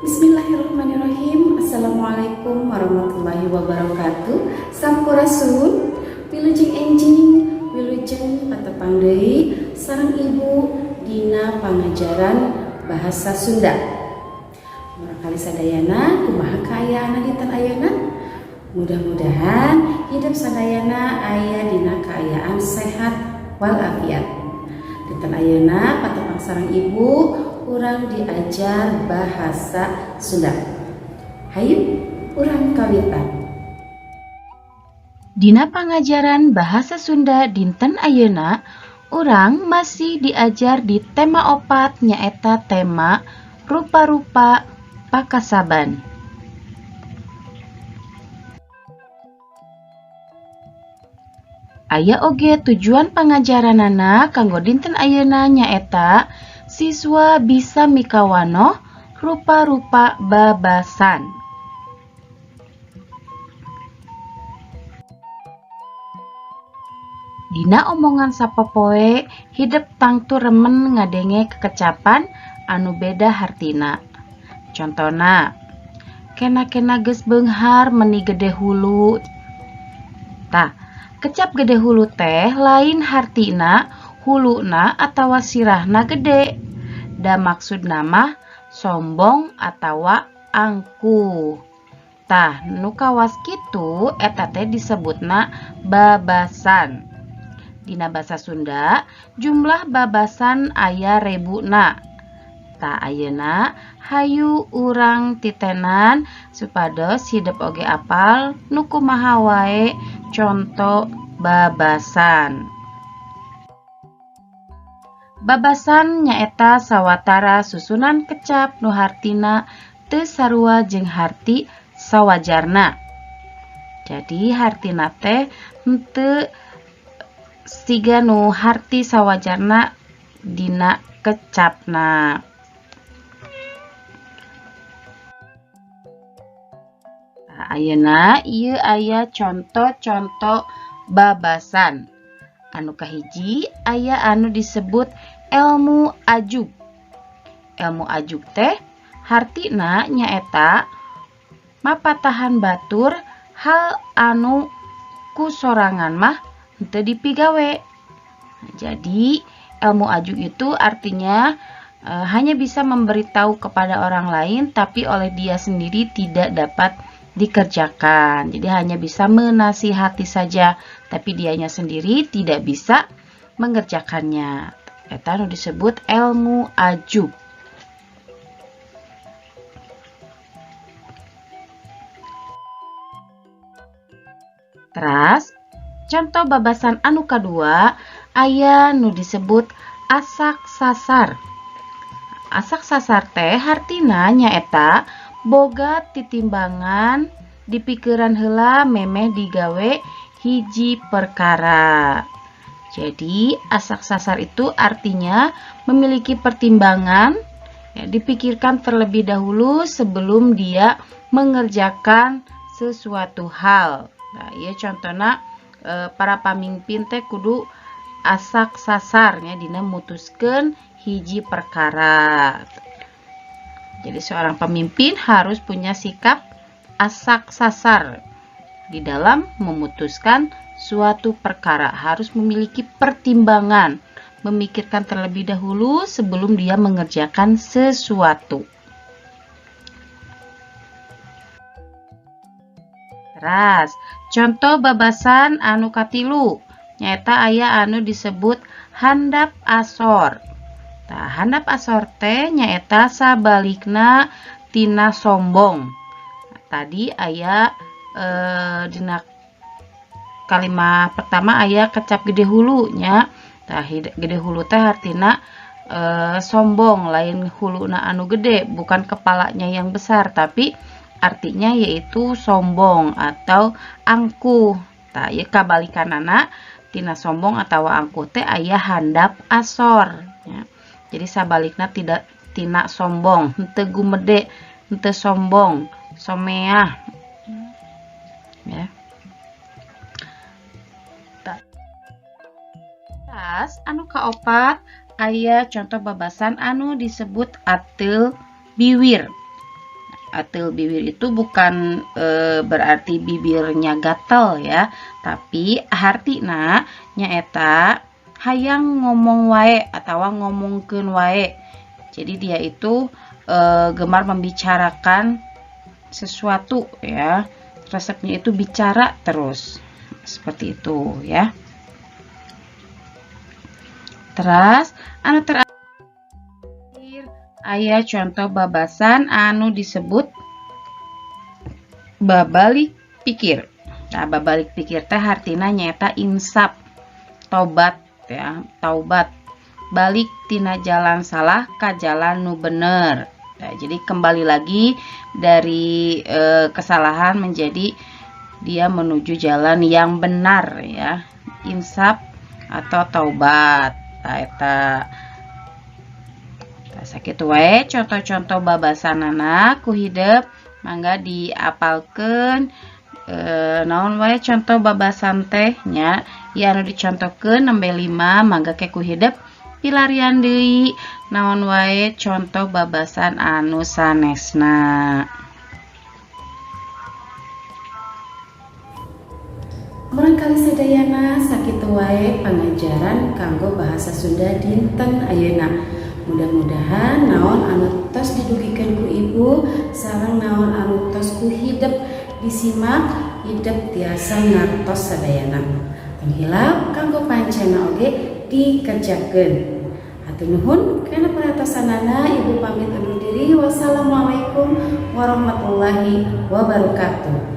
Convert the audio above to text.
Bismillahirrahmanirrahim. Assalamualaikum warahmatullahi wabarakatuh. Sampurasun. Wilujeng enjing, wilujeng patepang deui sareng Ibu dina pangajaran bahasa Sunda. Murangkalih sadayana, kumaha kaayaan dinten ayeuna? Mudah-mudahan hidup sadayana aya dina kaayaan sehat walafiat. Dinten ayeuna patepang sareng Ibu, urang diajar bahasa Sunda. Hayu urang kawitan. Dina pangajaran bahasa Sunda dinten ayeuna, urang masih diajar di tema 4, nyaeta tema rupa-rupa pakasaban. Aya oge tujuan pangajaranana kanggo dinten ayeuna, nyaeta siswa bisa mikawanoh rupa-rupa babasan. Dina omongan sapopoe, hidep tangtu remen ngadenge kekecapan anu beda hartina. Contona, "Kena-kena geus beunghar meni gede hulu." Tah, kecap gede hulu teh lain hartina huluna atawa sirahna gede. Da maksudna mah sombong atawa angkuh. Tah, nu kawas kitu eta teh disebutna babasan. Dina basa Sunda, jumlah babasan aya rebuna. Tah, ayeuna hayu urang titenan supados hidep oge apal nu kumaha wae conto babasan. Babasan nyaeta sawatara susunan kecap nu hartina teu sarua jeung harti sawajarna. Jadi hartina teh henteu siga nu harti sawajarna dina kecapna. Nah, ayeuna ieu aya conto-conto babasan. Anu kahiji aya anu disebut elmu ajug. Elmu ajug teh hartina nyaeta mapatahan batur hal anu ku sorangan mah henteu dipigawe. Nah, jadi elmu ajug itu artinya hanya bisa memberitahu kepada orang lain, tapi oleh dia sendiri tidak dapat dikerjakan. Jadi hanya bisa menasihati saja, tapi dianya sendiri tidak bisa mengerjakannya. Eta nu disebut elmu ajug. Teras, contoh babasan anu kadua aya nu disebut asak sasar. Asak sasar teh hartina nyaeta boga titimbangan dipikiran heula memeh digawe hiji perkara. Jadi asak sasar itu artinya memiliki pertimbangan, ya, dipikirkan terlebih dahulu sebelum dia mengerjakan sesuatu hal. Nah, ya contohnya para pamimpin teh kudu asak sasar nya dina mutuskeun hiji perkara. Jadi seorang pemimpin harus punya sikap asak sasar di dalam memutuskan suatu perkara, harus memiliki pertimbangan, memikirkan terlebih dahulu sebelum dia mengerjakan sesuatu. Teras, contoh babasan anu katilu nyaeta aya anu disebut handap asor. Tah, handap asor teh nyaeta sabalikna tina sombong. Nah, tadi aya dina kalimat pertama aya kecap gede hulu nya. Tah, gede hulu teh hartina sombong, lain huluna anu gede, bukan kepalanya yang besar, tapi artinya yaitu sombong atau angkuh. Tah, ieu kabalikanana tina sombong atau angkuh teh aya handap asor ya. Jadi sabalikna tidak tina sombong, henteu gumede, henteu sombong, someah ya. Tas anu kaopat aya contoh babasan anu disebut ateul biwir. Ateul bibir itu bukan berarti bibirnya gatel ya, tapi hartina nyaeta hayang ngomong wae atau ngomongkeun wae. Jadi dia itu gemar membicarakan sesuatu ya. Resepnya itu bicara terus. Seperti itu ya. Terus anu terakhir aya contoh babasan anu disebut babalik pikir. Nah, babalik pikir teh hartina nyaeta insaf, tobat ya, taubat. Balik tina jalan salah ka jalan nu bener. Nah, jadi kembali lagi dari kesalahan menjadi dia menuju jalan yang benar ya. Insaf atau taubat. Nah, eta. Tah, sakitu wae contoh-contoh babasanana ku hidep, mangga diapalkeun naon wae contoh babasan teh nya. Ya, anu dicontohkeun nembe 5, mangga ke ku hidep pilarian deui naon wae contoh babasan anu sanesna. Murangkalih sadayana, sakitu wae pangajaran kanggo bahasa Sunda dinten ayeuna. Mudah-mudahan naon anu tos didugikeun ku ibu sareng naon anu tos ku hidep disimak, hidep tiasa ngartos sadayana. Tong hilap kanggo pancena oge dikerjakeun. Hatur nuhun kana perhatosanana, ibu pamit undur diri. Wassalamualaikum warahmatullahi wabarakatuh.